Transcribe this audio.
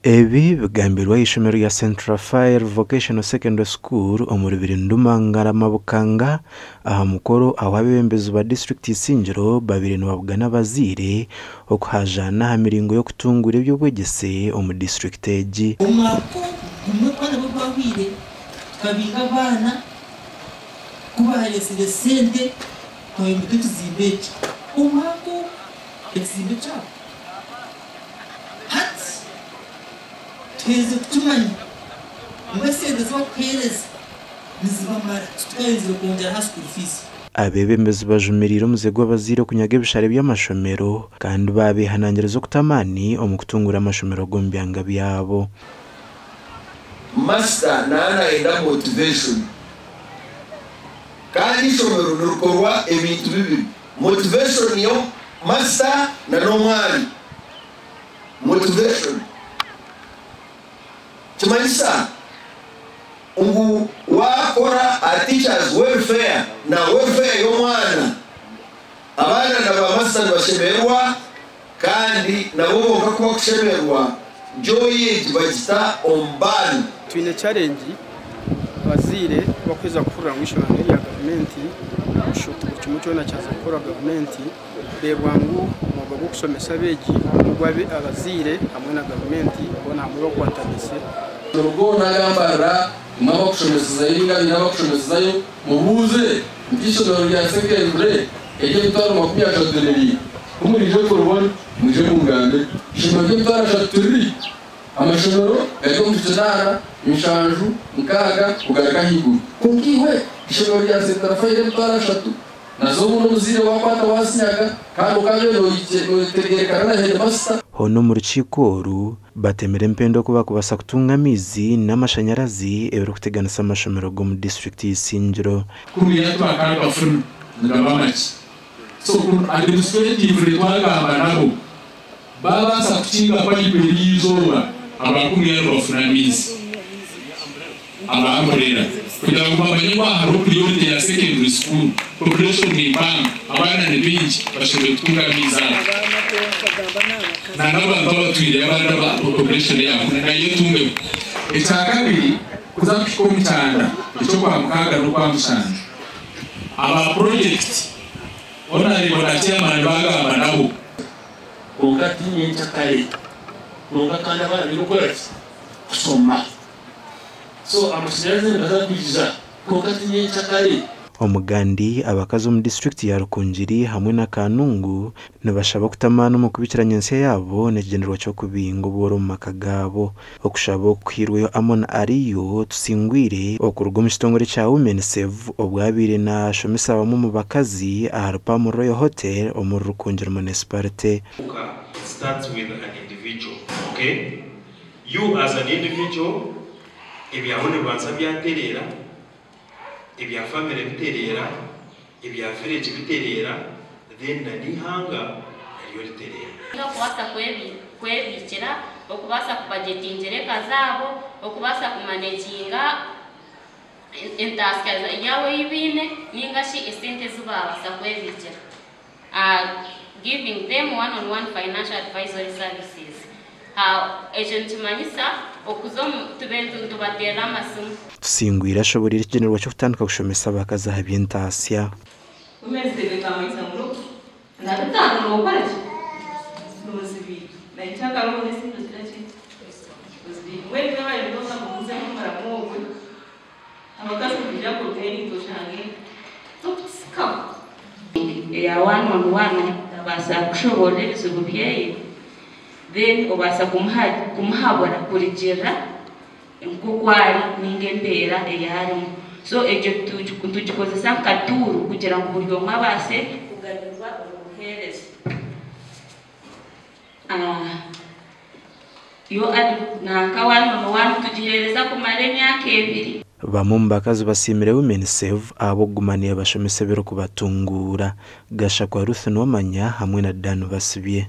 Ebi bigambirwe aha ishomero rya St Raphael Vocational Secondary School omuri Birinduma Ngarama Bukanga aha mukoro ahu abeebembezi ba disiturikiti Isingiro babaire nibabugana abazaire okuhaajaana aha miringo y'okutunguura eby'obwegyese omu disiturikiti egi. Omwaka gumwe ku nabwo gwahweire, tukabinga abaana ku baareetsire sente twayombeka ekizimbe eki. Omwaka ogwo ekizimbe kyabo hati tuherize kukimanya ngu esente ezi barikuheereza nizibamara titukayenzire kwongyera aha school fees. Abeebembezi bajumiriire omuze gw'abazaire okunyaga ebishare by'amashomero kandi baabeehanangiriza okuta amaani omu kutunguura amashomero g'omu byanga byabo. Master naaba nayenda motivation kandi eishomero nirikorwa ebintu bibiri, motivation ya master na n'omwana. Motivation kimanyisa ngu wakora aha teachers welfare na welfare y'omwana, abaana na ba master nibashemererwa kandi nabo bonka ku bakushemererwa joy egi bagita omu baana. Twine challenge abazaire kubakuheza kuhurira ngu eishomero nerya gavumenti buri kimwe kyona kyaza kukorwa gavumenti reebwa ngu omwoga gw'okushomesa abeegi nogwa abazaire hamwe na gavumenti boona hamwe bakwatanise. Amasomero goona aga Mbarara imwe abakushomesezayo ninga abaine abakushomesezayo mubuuze nti eishomero rya secondary ery'emitwaro 30 riri ku muriije kuribona mwije mungambire. Eishomero ry'emitwaro 30 tiriri? Amashomero gari omu kinaana, 7, 6 kugaruka ahaiguru. Kwonka iwe eishomero rya St Raphael emitwaro 3 nazo obundi omuzaire wakwata wasinyaga kandi okaaba noyetegerekana na headmaster. Hoona omu rukiiko oru, batemire empenda oku bakubaasa kutunga amaizi n'amashanyarazi ebirikuteganisa amashomero g'omu disiturikiti y'Isingiro. Kuriya twakagafuna nigaba makye. So administratively twagamba nabo babaasa kukinga payipu eriizooba abakuriya nibafuna amaizi aba umbrella kugira ngu bamanye ngu aha hariho priority ya secondary school, population ni mpango, abaana ni baingi, bashemereire kutunga amaizi ago. Na n'abantu abatwire abandi aba population yakuna nayo etungeho. Ekya kabiri, kuza kuhika omu kyanda eky'okwa 6 n'okwa 7 aba project honorable na chairman bagamba nabo. Kwonka ti nyencakare, kwonka kandi abaana baine kukora ki? Kushoma. So amashanyarazi nigaza kwija, kwonka ti nyencakare. Omugandi abakazi omu disiturikiti ya Rukungiri hamwe na Kanungu nibashaba okuta amaani omu kubikira nyentsya yaabo n'ekigyendererwa ky'okubinga obworo omu maka gaabo. Okushaba oku kuhairweyo Amon Ariyo Tusingwire okuruga omu kitongore kya Women Save obwabaire naashomesa bamwe omu bakazi ahari Palm Royal Hotel omuri Rukungiri Municipality. It starts with an individual, okay? You as an individual, ebyawe nibibanza byatereera, ebya family bitereera, ebya village bitereera, then na n'eihanga naryo ritereera. Okubaasa kwebiikira, okubaasa kubudgetingira eka zaabo, okubaasa kumanaginga entaasya yaabo ei baine ninga shi esente ezi baabaasa kwebiikira. Giving them one on one financial advisory services. Ekyo nikimanyisa okuza omu tube nitubateerera amasimu. Tusingwire ashoboreire ekigyendererwa ky'okutandika kushomesa abakazi aha by'entaasya. Women's Day ekamanyisa ngu na 5 nookora ki? Noozibiika. Na nyenkyakare obone esente ogira ki? Ozibiike. Mbwenu mwebare munonga mugumize mumuramu ogwe. Abakazi nibaija kurugayo naitwe oshange tokutusikaho. Eya one on one abaasa kushoboorora ebizibu byeye, then obaasa kumuhabura kurugirira nk'oku ari ninga embeera ei arimu. So egyo nitugikozesa nka tool kugira ngu buri omwe abaase kuganyirwa omu buheereza. Yo nanka one on one tugiheereza kumara emyaka 2. Bamwe omu bakazi basiimire Women Save ahabw'okuguma nibashomesa ebirikubatunguura. Gashakwa Ruth Nuwamanya hamwe na Dan Basibye.